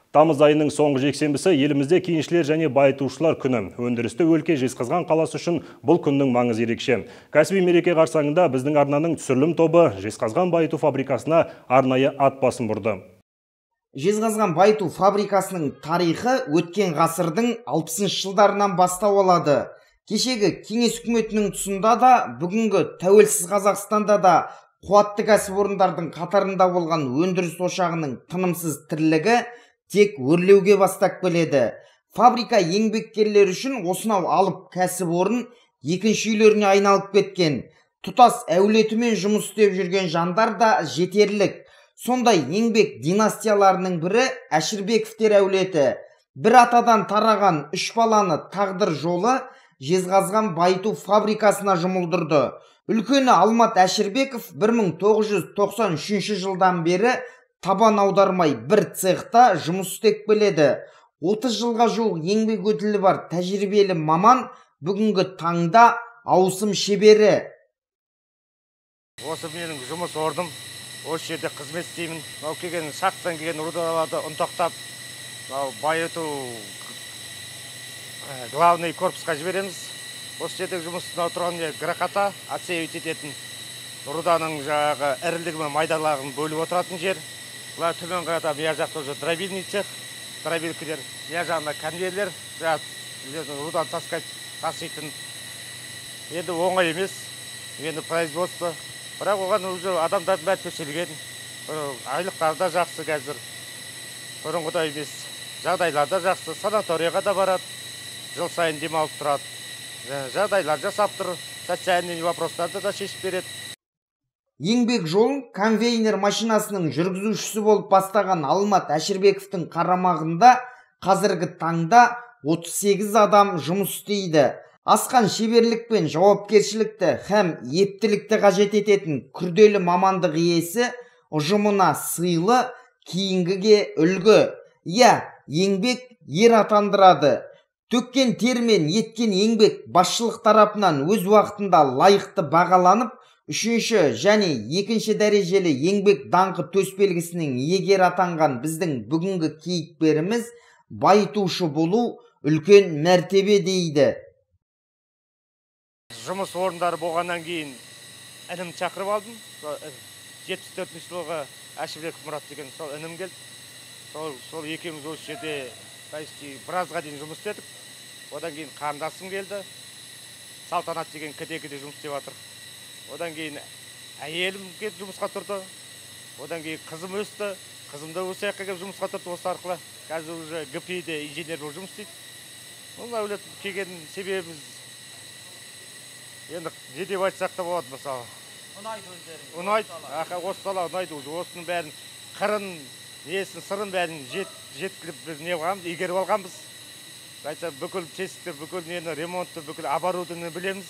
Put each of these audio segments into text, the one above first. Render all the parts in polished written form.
Тамыз айының соңғы жексенбісі елімізде кеншілер және байытушылар күні. Өндірісті өлке Жезқазған қаласы үшін бұл күннің маңызы ерекше. Кәсіби мереке қарсаңында біздің арнаның түсірілім тобы Жезқазған байыту фабрикасына арнайы ат басын бұрды. Жезқазған байыту фабрикасының тарихы өткен ғасырдың 60 жылдарынан бастау алады. Кешегі Кеңес үкіметінің тұсында да, бүгінгі тәуелсіз Қазақстанда да қуатты кәсіпорындардың қатарында болған өндіріс ошағының тынымсыз тірлігі тек өрлеуге бастап келеді. Фабрика еңбеккерлері үшін осынау алып кәсіпорын екінші үйлеріне айналып кеткен. Тұтас әулетімен жұмыс істеп жүрген жандар да жетерлік. Сондай еңбек династияларының бірі Әшірбековтер әулеті. Бір атадан тараған үш баланы тағдыр жолы Жезқазған байыту фабрикасына жұмылдырды. Үлкені Алмат Әшірбеков 1993 жылдан бері табан аудармай бір цехта жұмыс істеп келеді. 30 жылға жуық еңбек өтілі бар тәжірибелі маман бүгінгі таңда ауысым шебері. Осы менің жұмыс орным, осы жерде қызмет істеймін. Мынау келген шахтадан келген рудаларды ұнтақтап, мынау байыту главный корпусқа жібереміз. Осы жердегі жұмыс мынау тұрған грохота, отсеивать ететін руданың жаңағы ірілігі мен майдалығын бөліп отыратын жер. Бұлар төмен қарата мына жақта уже дробильный цех, дробилкілер, мына жағында конвейерлер, жаңағы руданы таскать, таситын. Енді оңай емес, енді производство. Бірақ оған уже адамдардың бәрі төселген, айлықтары да жақсы қазір, бұрынғыдай емес, жағдайлар да жақсы, санаторияға да барады, жыл сайын демалып тұрады, жағдайлар жасап тұр, социальный вопростарды да шешіп береді. Еңбек жолын конвейнер машинасының жүргізушісі болып бастаған Алмат Әшірбековтің қарамағында қазіргі таңда 38 адам жұмыс істейді. Асқан шеберлік пен жауапкершілікті һәм ептілікті қажет ететін күрделі мамандық иесі ұжымына сыйлы, кейінгіге үлгі. Иә, еңбек ер атандырады. Төккен тер мен еткен еңбек басшылық тарапынан өз уақытында лайықты бағаланып, үшінші және екінші дәрежелі еңбек даңқы төсбелгісінің иегері атанған біздің бүгінгі кейіпкеріміз байытушы болу үлкен мәртебе дейді. Жұмыс орындары болғаннан кейін інім шақырып алдым. 74 жылғы Әшірбеков Мұрат деген сол інім келді. Сол екеуміз осы жерде почти біразға дейін жұмыс істедік. Одан кейін қарындасым келді. Салтанат деген КДК-де жұмыс істеп жатыр. Одан кейін әйелім келіп жұмысқа тұрды. Одан кейін қызым өсті. Қызым да осы жаққа келіп жұмысқа тұрды осы арқылы. Қазір уже ГПИ-де инженер болып жұмыс істейді. Бұл әулет келген себебіміз енді не деп айтсақ та болады мысалы. Ұнайды өздеріңізге. Ұнайды. Аха, осы сала ұнайды уже. Осының бәрін қырын, несін, сырын бәрін жеткіліп біз не қылғанбыз, игеріп алғанбыз. Айтса, бүкіл тесікті, бүкіл нені, ремонтты, бүкіл оборудование білеміз.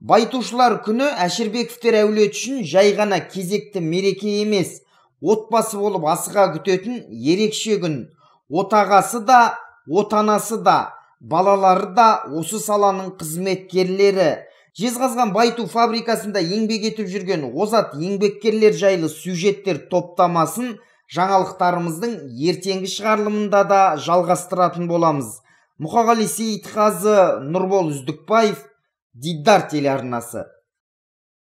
Байытушылар күні Әшірбековтер әулеті үшін жай ғана кезекті мереке емес, отбасы болып асыға күтетін ерекше күн. Отағасы да, отанасы да, балалары да осы саланың қызметкерлері. Жезқазған байыту фабрикасында еңбек етіп жүрген озат еңбеккерлер жайлы сюжеттер топтамасын жаңалықтарымыздың ертеңгі шығарылымында да жалғастыратын боламыз. Мұқағали Сейітқазы, Нұрбол Үздікбаев, Дидар телеарнасы.